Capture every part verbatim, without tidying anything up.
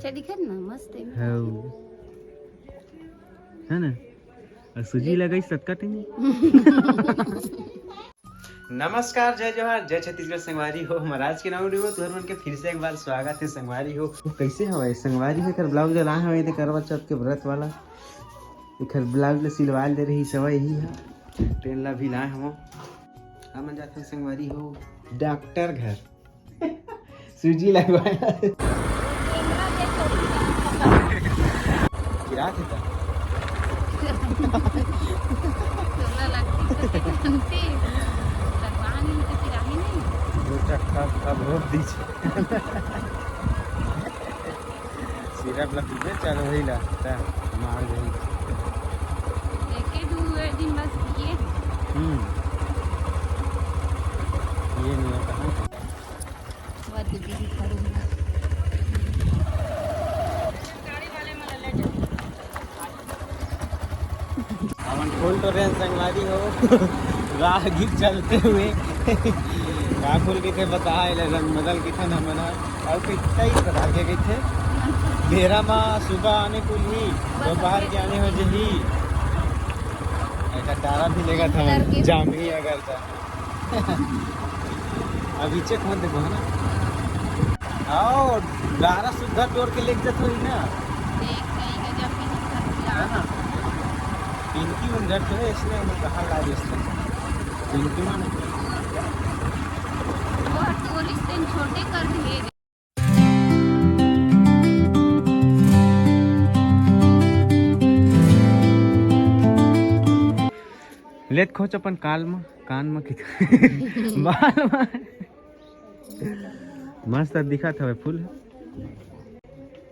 ते दिखत ना मस्त है। हौ। है ना? अउ सूजी लगाई सतका टेनी। नमस्कार, जय जोहार, जय छत्तीसगढ़ संगवारी हो। हमर आज के नवा वीडियो में तुहर मन के फिर से एक बार स्वागत है संगवारी हो। तो कैसे हवय संगवारी हो? एकर ब्लाउज ला हवय ते करवा चौथ के व्रत वाला, एकर ब्लाउज ला सिलवा ले रही सवा यही है। पेन ला भी लाए हम। हमन जाथन संगवारी हो डॉक्टर घर। सूजी लगवाए। गिरा थे का? तोला लगती तो ते जानती। लगवा नहीं तो फिर आही नहीं। दो चक्कर तब रोक दीजिए। सिरप ला पीबे, चल वही ला, ता मार गई। एके दू दिन बस पिए। हम्म। ये नहीं होता है। वो दीदी भी करूँगा। गाड़ी वाले में ले ले। हमन फुल ट्रेन संगवारी हो। राहगीर चलते हुए का फूल कथे बता, एला रंग बदल कथे न मना। अउ कई, कई प्रकार के कथे। बेरा मा सुबह आने कुल ही, दोपहर के आने हो जही। एक तारा भी लेगा था, जामही अगर था। अभी चेक मत देखो, है ना? आओ, गारा सुद्धा तोड़ के लेके जात होही ना। देख, सही गजब के दिखत हे। है ना? पिंकी मन घर तो है, इसलिए हम कहाँ ला रहे इसलिए। पिंकी मन। वो टूरिस्ट दिन छोटे कर दिए। लेत खोच अपन काल म, कान म किथे बाल म। मस्त दिखत हवे फूल।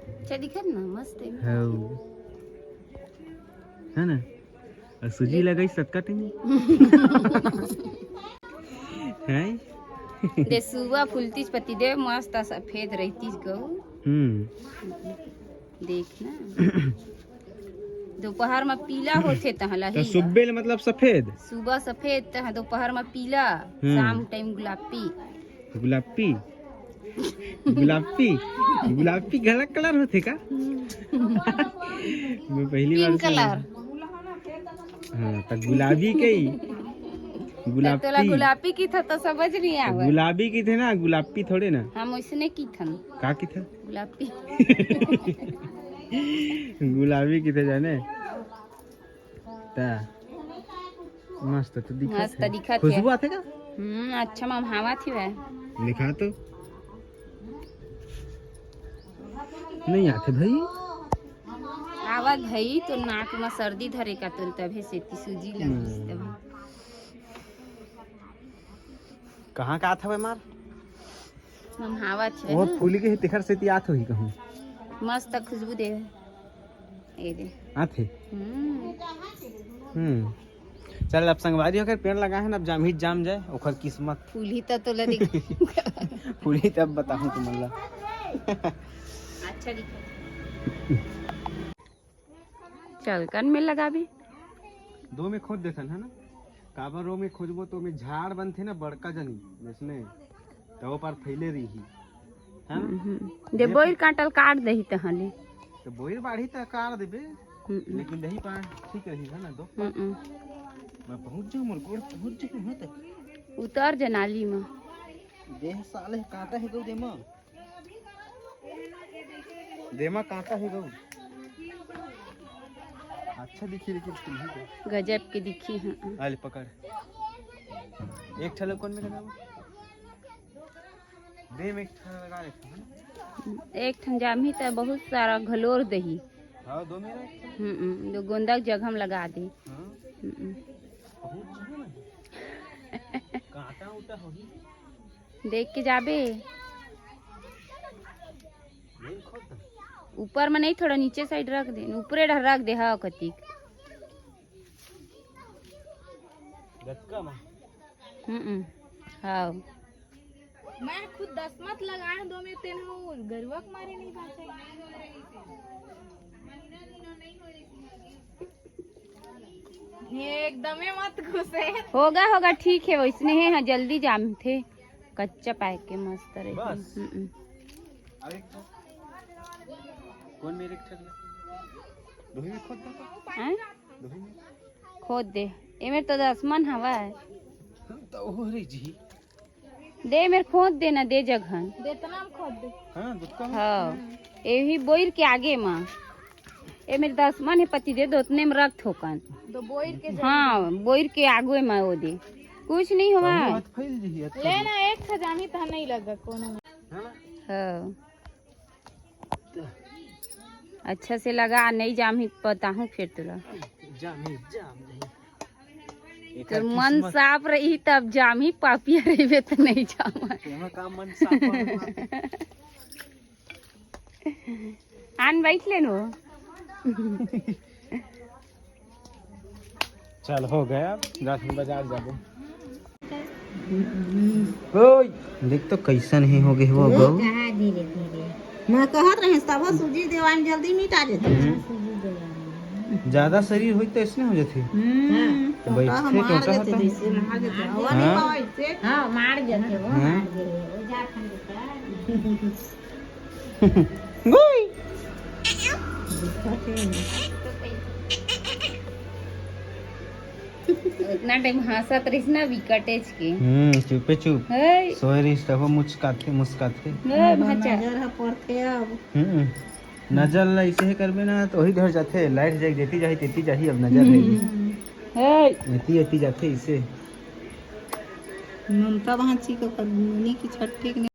अच्छा दिखत ना, मस्त है। हौ। है ना? अउ सूजी लगाई सतका टेनी। हैं? दे सुबह फूलतीस पति दे मस्त सफेद रहतीस गऊ। हम्म। देख ना। दोपहर में पीला होथे तहाँ तो लही। सुब्बे ले मतलब सफेद? सुबह सफेद तहाँ दोपहर में पीला, हम्म। शाम टाइम गुलाबी। गुलाबी? गुलाबी? गुलाबी गलत कलर होथे का? हम्म। मैं पहली बार पिंक सुना। कलर। हाँ, तो गुलाबी कही। तो तोला गुलाबी। गुलाबी किथे तो समझ नहीं आवे। गुलाबी किथे ना, गुलाबी थोड़े ना। हम वैसने किथन। का किथे? गुलाबी। गुलाबी किथे जाने? ता। मस्त तो दिखत मस्त हे। दिखत हे। खुशबू आथे का? हम्म, अच्छा ममहावत हे वह। दिखा तो। नहीं आथे भाई। आवत भाई, तो नाक में सर्दी धरे का तुल तभे से ती सूजी लगिस हम्म। तभे। कहाँ का आत हवे मार? ममहावत हे वो ना। फूली के ही तेखर से ती आत होही कहूँ। मस्त खुशबू दे। ए दे। आथे। हम्म। हम्म। चल, अब संगवारी होकर पेड़ लगा है ना, अब जाम ही जाम जाए, ओखर किस्मत। फूली त तोला दिख। फूली तब बताहूँ तुमन ला। अच्छा दिखा। चल, कन में लगाबी। दो में खोद देथन, है ना? काबर ओ में खोजबो तो ओमे झाड़ बनथे ना बड़का जनी, वैसने। त ओ पार फैले रही, है ना? हम्म, हम्म। दे बोइर कांटल काट देही तहाँ ले। तो बोइर बाढ़ी त काट देबे, हम्म। लेकिन दही पान ठीक रही, है ना? दो पान। हम्म। मैं पहुँच जाऊँ, मोर गोड़ पहुँच जाऊँ, हाँ तो। उतर जा नाली में। देह साले काटा है गऊ दे माँ। देमा कांटा हे गऊ। अच्छा दिखी लेकिन तुम ही को। गजब के दिखी, हाँ। आले पकड़। एक ठा लौकन में लगाओ। दे में एक ठा लगा ले, है ना? एक ठन जामही त बहुत सारा घलोर दही। हाँ, दो मेरा एक ठा। हम्म, हम्म, दो गोंदा के जगह में लगा दे। हाँ। हम्म, हम्म। बहुत जगह में। कांटा उटा होही। देख के जाबे। ऊपर में नहीं, थोड़ा नीचे साइड रख दे, ऊपरे डहर रख दे। हाँ, कतिक। गतका में। हम्म, हाँ। मैं खुद दस मत लगाए दो में तेन हो, गरुआ के मारे नहीं बांचे। ये एकदमे मत घुसे। होगा, होगा, ठीक है, वैसने है, हाँ, जल्दी जामथे। कच्चा पाए के मस्त रही। बस। हम्म। और एक ठो। कौन मेरे एक ठगना? दोही में खोद दे तो। हैं? दोही में। खोद दे। ए मेर तो दसमन हवय। हम तो ओहरे जी। दे मेर खोद दे ना, दे जगहन। देतना हम खोद दे। हाँ, दुत्ता। हाँ। एही बोइर के आगे मा। ए मेर दसमन हे पति दे, दोतने में रख थोकन। दो बोइर के जगह। हाँ, बोइर के आगे मा ओ दे। कुछ नहीं हुआ। तो हाथ फैल रही है। ले ना, एक ठो जामी तो नहीं लगा कोनो में। हाँ। हाँ। अच्छा से लगा, नहीं जामही बताहूँ फिर तुला। जाम ही जाम नहीं। एकर तोर मन किस्मत। साफ रही तब जामही, पापिया रहिबे त नहीं जाम। एमा का मन साफ होना? आन बैठ ले नो। चल, हो गया, जात हन बाजार जाबो। ओए, देख तो कैसन हे हो गे वो गऊ। कहा धीरे धीरे। मैं कहत रहे, सब सूजी देवान जल्दी मिटा जेते। हम्म। ज्यादा शरीर होई तो ऐसने हो जाथे। हम्म। तो बैठते मार तो देते, कहता। जैसे मार देते। हवा नहीं हाँ। पावा इससे। हाँ, मार जाते वो, हाँ। मार देते वो, जा खंड का। गुई। इतना टाइम हंसत रहिस ना, विकटेज के। हम्म, चुपे चुप। हे। सोए रहिस तब मुस्काथे, मुस्काथे। हे, भाचा। नजर ह पड़थे अब। हम्म। नजर ला इसे ही करबे ना, तो वही घर जाथे, लाइट जाई, जेती जाही, तेती जाही, अब नजर नहीं। हे। एती, एती जाथे इसे। ममता वहाँ ची को कर, मनी की छठ ठीक नहीं।